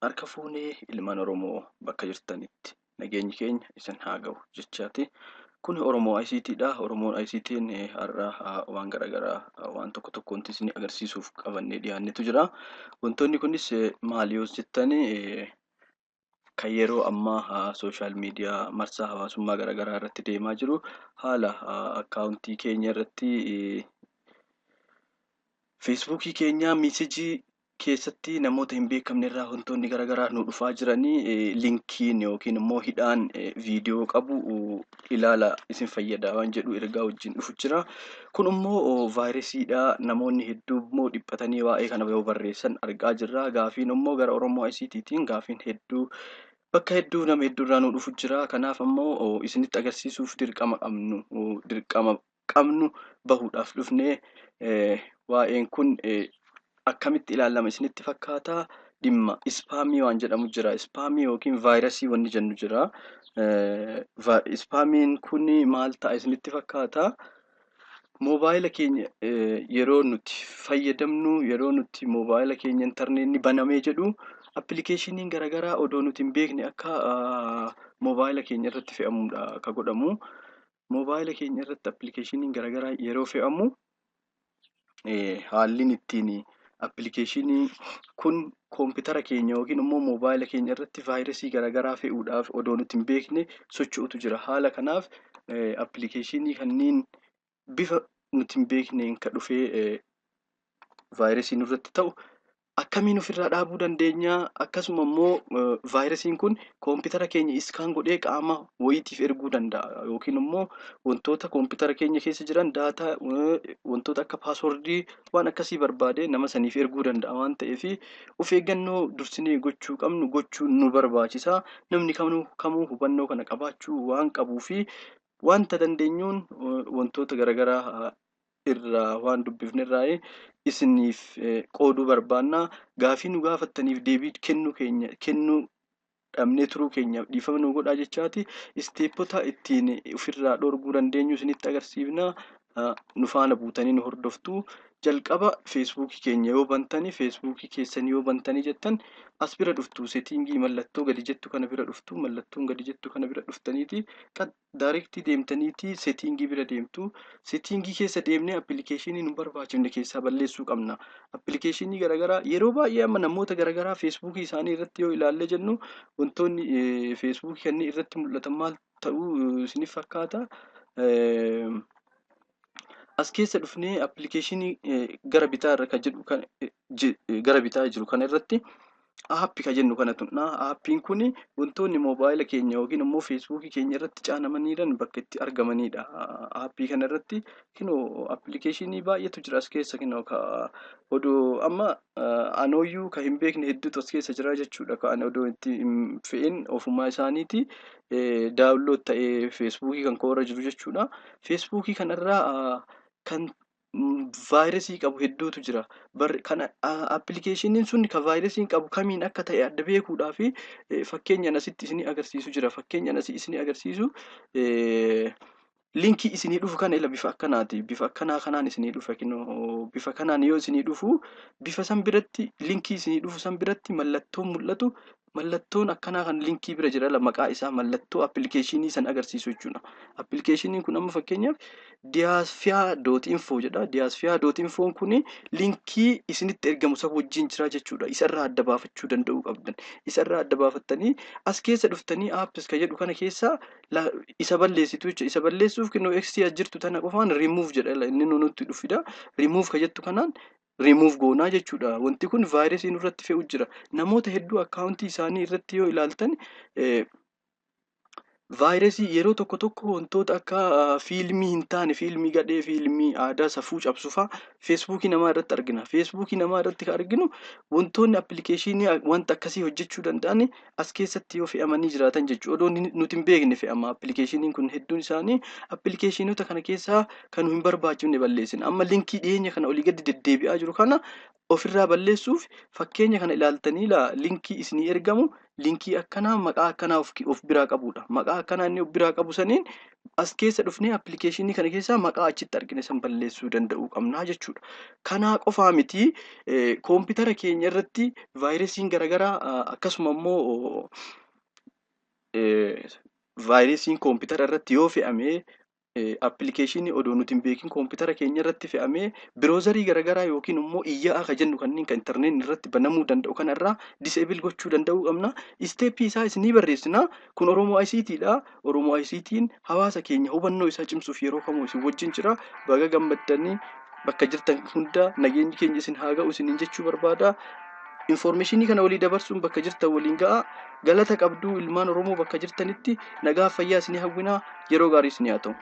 Harka fuunee ilmaan Oromoo bakka jirtanitti nageenyi keenya isin haa ga'u jechaati. Kun Oromoo ICTdha. Oromoon ICT'n har'a waan garaagaraa waan tokko tokko wanti isin agarsiisuuf qabannee dhiyaannetu jira. Wantoonni kunis maali yoo jettani, kan yeroo ammaa social media, marsaa hawaasummaa garaagaraa irratti deemaa jiru, haala akkaawuntii keenya irratti, Feesbuukii keenya message keessatti namoota hin beekamne irraa wantoonni garaagaraa nu dhufaa jiranii, linkiin yookiin immoo hidhaan viidiyoo qabu ilaala, isin fayyada waan jedhu ergaa wajjin dhufu jira. Kun immoo vaayirasiidha. Namoonni hedduu immoo dhiphatanii waa'ee kana yoo barreessan argaa jirra. Gaafiin immoo gara Oromoo ICTtiin gaafiin hedduu bakka hedduu nama hedduu irraa nu dhufu jira. Kanaaf ammoo isinitti agarsiisuuf dirqama qabnu bahuudhaaf dhufnee. Waa'een kun akkamitti ilaalama isinitti fakkaata? Dhimma spam waan jedhamu jira. Spam yookiin vaayirasii wanni jennu jira. Spamiin kun maal ta'a isinitti fakkaata? Moobaayila keenya yeroo nuti fayyadamnu, yeroo nuti moobaayila keenya intarneetni banamee jedhu, appilikeeshiniin garaagaraa odoo nuti hin beekne akka moobaayila keenya irratti fe'amudha ka godhamu. Moobaayila keenya irratti appilikeeshiniin garaagaraa yeroo fe'amu, haalli ittiin appilikeeshinii kun koompitara keenya yookiin immoo moobaayila keenya irratti vaayirasii garaagaraa fe'uudhaaf odoo nuti hin beekne socho'utu jira. Haala kanaaf appilikeeshinii kanneen bifa nuti hin beekneen kan dhufee vaayirasii nurratti ta'u akkamiin ofirraa dhaabuu dandeenya? Akkasuma immoo vaayirasiin kun koompitara keenya scan godhee qaama wayiitiif erguu danda'a yookiin immoo wantoota koompitara keenya keessa jiran, data, wantoota akka password waan akkasii barbaade nama saniif erguu danda'a waan ta'eef, of eeggannoo dursinee gochuu qabnu gochuun nu barbaachisa. Namni kamuu hubannoo kana qabaachuu waan qabuu fi wanta dandeenyuun wantoota garaagaraa irraa waan dubbifne irraa isiniif qooduu barbaanna. Gaafii nu gaafattaniif deebii kennuu keenya kennuu dhabnee turuu keenyaaf dhiifama nu godhaa jechaati. Stepoota ittiin ofirraa dhorguu dandeenyu isinitti agarsiifna. Nu faana buutanii nu hordoftu. Jalqaba Feesbuukii keenya yoo bantanii, Feesbuukii keessan yoo bantanii jettan, as bira dhuftu. Setting mallattoo gadi jettu kana bira dhuftu. Mallattoon gadi jettu kana bira dhuftaniiti direct deemtaniiti setting bira deemtu. Setting keessa deemnee appilikeeshinii nu barbaachifne keessaa balleessuu qabna. Appilikeeshinii garaagaraa yeroo baay'ee amma namoota garaagaraa Feesbuukii isaanii irratti yoo ilaallee jennu, wantoonni Feesbuukii kanneen irratti mul'atan maal ta'uu isiniif fakkaata? As keessa dhufnee appilikeeshinii gara bitaa irra kan jedhu, gara bitaa jiru kana irratti app kan jennu kana tuqna. Appiin kun wantoonni moobaayila keenya yookiin immoo Feesbuukii keenya irratti caanamanii jiran bakka itti argamanidha. App kana irratti kinoo appilikeeshinii baay'eetu jira as keessa. Kinoo ka odoo amma anooyyuu kan hin beekne hedduutu as keessa jira jechuudha. Kan odoo itti hin fe'in ofumaa isaaniiti download ta'ee Feesbuukii kan koorra jiru jechuudha. Feesbuukii kanarraa kan vaayirasii qabu hedduutu jira. Kana appilikeeshiniin sun kan vaayirasiin qabu kamiin akka ta'e adda beekuudhaaf fakkeenyaan asitti isinii agarsiisu jira. Fakkeenyaan asii isinii agarsiisu, linkii isinii dhufu kana ila bifa akkanaati. Bifa akkanaa kanaan isinii dhufa kinoo. Bifa kanaan yoo isinii dhufu, bifa san biratti, linkii isinii dhufu san biratti mallattoon mul'atu, mallattoon akkanaa kan linkii bira jira, maqaa isaa mallattoo appilikeeshinii san agarsiisu jechuudha. Appilikeeshiniin kun amma fakkeenyaaf diyaasfiyaa.info jedha. Diyaasfiyaa.infoon kun linkii isinitti ergamu san wajjin jira jechuudha. Isarraa adda baafachuu danda'uu qabdan. Isarraa adda baafattanii as keessa dhuftanii apps kan jedhu kana keessa isa balleessitu jechuudha. Isa balleessuuf kinoo X as jirtu tana qofaan remove jedha, inni nutti dhufida. Remove kan jettu kanaan remove goonaa jechuudha. Wanti kun vaayirasii nurratti fe'u jira. Namoota hedduu akkaawuntii isaanii irratti yoo ilaaltan, vaayirasii yeroo tokko tokko wantoota akka fiilmii hin taane, fiilmii gadhee, fiilmii aadaa safuu cabsu fa'aa Feesbuukii namaa irratti argina. Feesbuukii namaa irratti kan arginu wantoonni appilikeeshinii wanta akkasii hojjechuu danda'an as keessatti yoo fe'amanii jiraatan jechuudha. Odoo nuti hin beekne fe'ama appilikeeshiniin kun hedduun isaanii. Appilikeeshinoota kana keessaa kan nu hin barbaachifne balleessina. Amma linkii dhiyeenya kana olii gadi deddeebi'aa jiru kana ofirraa balleessuuf fakkeenya kana ilaaltanii, laa linkii isinii ergamu linkii akkanaa maqaa akkanaa of biraa qabudha. Maqaa akkanaa inni of biraa qabu saniin As keessa dhufnee appilikeeshinii kana keessaa maqaa achitti argine san balleessuu danda'uu qabna jechuudha. Kanaa qofaa miti, koompitara keenya irratti vaayirasiin garaagaraa, akkasuma immoo vaayirasiin koompitara irratti yoo fe'ame, appilikeeshinii odoo nuti hin beekin koompitara keenya irratti fe'amee browserii garaagaraa yookiin immoo iyyaa'aa kan jennu kanneen kan intarneetii irratti banamuu danda'u kanarraa disable gochuu danda'uu qabna. Steppii isaa isinii barreessina. Kun Oromoo ICTdha. Oromoo ICT'n hawaasa keenya hubannoo isaa cimsuuf yeroo kamuu isin wajjin jira. Baga gammaddanii, bakka jirtan hunda nageenyi keenya isin haa ga'u isiniin jechuu barbaada. Infoormeeshinii kana walii dabarsuun bakka jirtan waliin ga'a. Galata qabduu, ilmaan Oromoo, bakka jirtanitti nagaa fayyaa isinii hawwinaa, yeroo gaarii isinii haa ta'u.